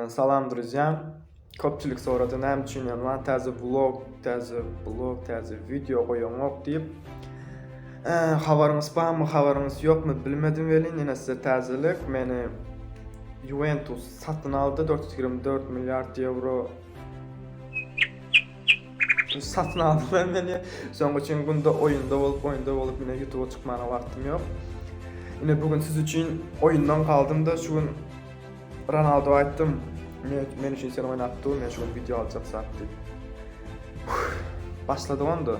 Salam druzýa. Köpçülik sorady näme üçin ýazman täze vlog, täze blog, täze wideo goýaňok diýip. Habaryňyz barmy, habaryňyz ýokmy bilmedim welin ýene size täzelik. Meni Juventus satyn aldy 424 milliard ýewro satyn aldylar meni. Şonuň üçin günde oýunda bolup, oýunda bolup ine YouTube'a çykmana wagtym ýok. Ine bu gün siz üçin oýundan galdym-da şu gün Ronaldo aýtdym. Men, men üçin sen oýnap dur, men şu gün wideo aljak zat diýip. Başladyk onda.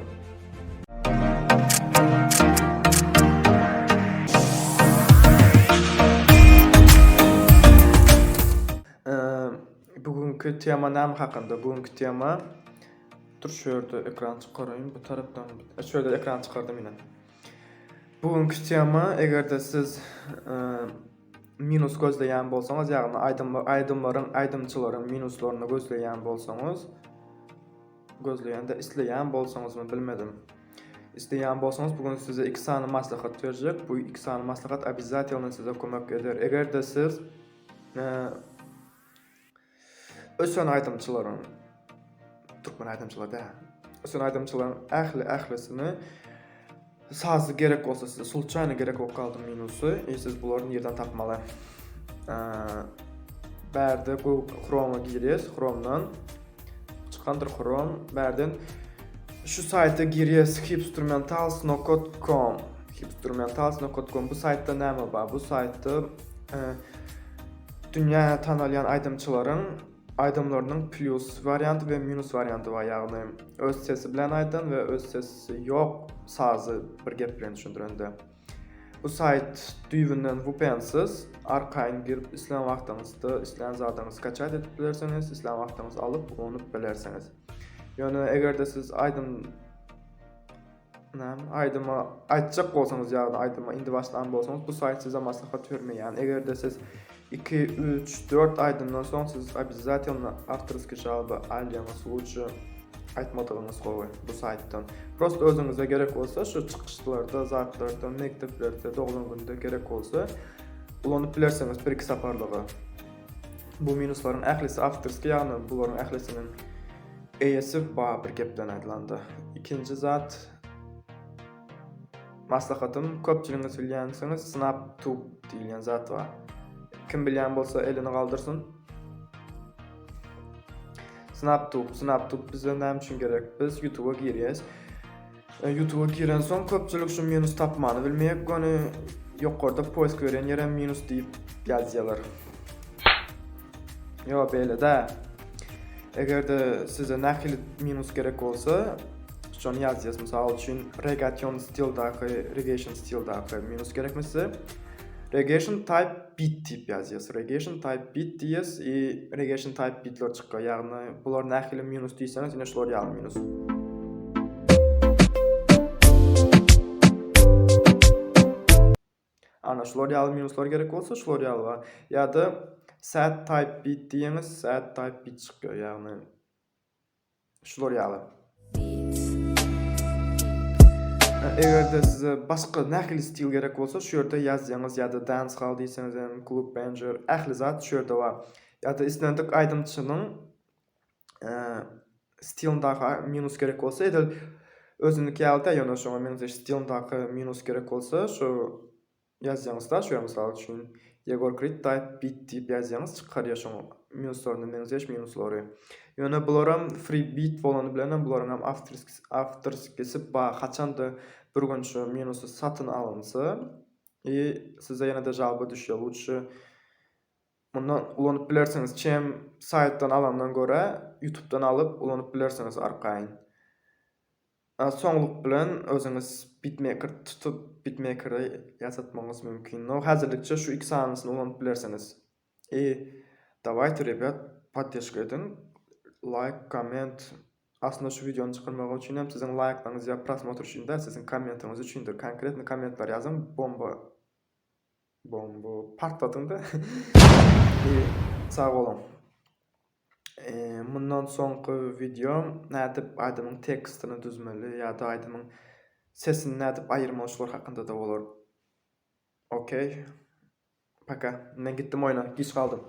Bugünkü tema näme hakynda? Bugünkü tema Dur şu ýerde ekran çykaraýyn bu tarapdan. Şu ýerde ekran çykardym ine. Bugünkü tema eger-de siz minus gözleýän bolsaňyz, ýagny aýdym aýdymlaryň, aýdymçylaryň minuslaryny gözleýän bolsaňyz, gözleýän-de isleýän bolsaňyzmy bilmedim. Isleýän bolsaňyz bu gün size iki sany maslahat berjek. Bu iki sany maslahat obязательно size kömek eder. Eger-de siz Ösen aýdymçylaryň türkmen aýdymçylary däl. Ösen aýdymçylaryň ähli ählisini sazy gerek bolsa size sluçaýno gerek bolup galdy minusy i siz bulary nirden tapmaly? Bärde Google Chrome-a girýäs, Chrome-dan çykandyr Chrome, bärden şu saýta girýäs hipstrumentals.com hipstrumentals.com bu saýtda näme bar? Bu saýtda Dünýä tanalýan aýdymçylaryň aýdymlarynyň plýus warianty we minus warianty bar, ýagny öz sesi bilen aýdan we öz sesi ýok sazy bir gep bilen düşündirende. Bu saýt düýbünden VPN-siz, arkaýyn girip islän wagtyňyzda islän zadyňyzy skaçat edip bilersiňiz, islän wagtyňyz alyp ulanyp bilersiňiz. Ýöne eger-de siz aýdym Näme aýdyma aýtjak bolsaňyz ýagny aýdyma indi başlan bolsaňyz bu saýt size maslahat bermeýän. Eger-de siz 2, 3, 4 aýdymdan soň siz obязательно awtorskiý žalba alýaňyz lучше aýtmadygyňyz gowy bu saýtdan. Prosta özüňize gerek bolsa şu çykyşlarda, zatlarda, mekdeplerde, doglan günde gerek bolsa ulanyp bilersiňiz bir-iki saparlyga. Bu minuslaryň ählisi awtorskiý ýagny bularyň ählisiniň Eýesi bar bir gep bilen aýdylanda. Ikinji zat maslahatym köpçüligiňiz bilýänsiňiz SnapTube diýilýän zat bar. Kim bilýän bolsa elini galdyrsyn. SnapTube, SnapTube bize näme üçin gerek? Biz YouTube'a girýäs. E, YouTube'a girensoň köpçülik şu minus tapmany bilmeýär. Göni ýokarda poisk berýän ýere minus diýip ýazýarlar. Ýok, beýle dä. Eger-de size nähili minus gerek bolsa, şony ýazýas. Mysal üçin, regation stildaky, regation stildaky minus gerekmi size? Regation type beat diýip ýazýas. Regation type beat diýýäs i regation type beatler çykýar. Ýagny bular nähili minus diýseňiz, ine şular ýaly minus. Ana şular ýaly minuslar gerek bolsa şular ýaly bar. Ýa-da sad type beat diýeňiz, sad type beat çykýar. Ýagny şular ýaly. Eger-de size başga nähili stil gerek bolsa şu ýerde ýazýaňyz ýa-da dancehall diýseňiz hem club banger ähli zat şu ýerde bar. Ýa-da islendik aýdymçynyň stilindäki minus gerek bolsa edil özüniňki ýaly däl ýöne şoňa meňzeş stilindäki minus gerek bolsa şu ýazýaňyzda şu mysal üçin Ýegor Krid type beat diýip ýazýaňyz çykarýar şoň minuslaryna meňzeş minuslary. Ýöne bularam free beat bolany bilenem bularyň hem awtorskisi bar haçanda bir gün şu minusy satyn alynsa i size ýene-de žalba düşýär lutşy Mundan ulanyp bilersiňiz çem saýtdan alandan görä ýutubdan alyp ulanyp bilersiňiz arkaýyn. Soňluk bilen özüňiz bitmeker tutup bitmekere ýasatmagyňyz mümkin. No häzirlikçe şu iki sanysyny ulanyp bilersiňiz. I dawayte rebýat poddeşka ediň laýk komment aslynda şu wideony çykarmak üçin hem siziň laýklaryňyz ýa prosmotr üçin däl siziň kommentiňiz üçindir konkretno kommentler ýazyň bomba Bomba partladyň-da. Sag boluň. Mundan soňky wideom nädip aýdymyň tekstini düzmeli ýa-da aýdymyň sesini nädip aýyrmaly şular hakynda-da bolar. Okey. Paka. Men gitdim oýna. Giç galdym.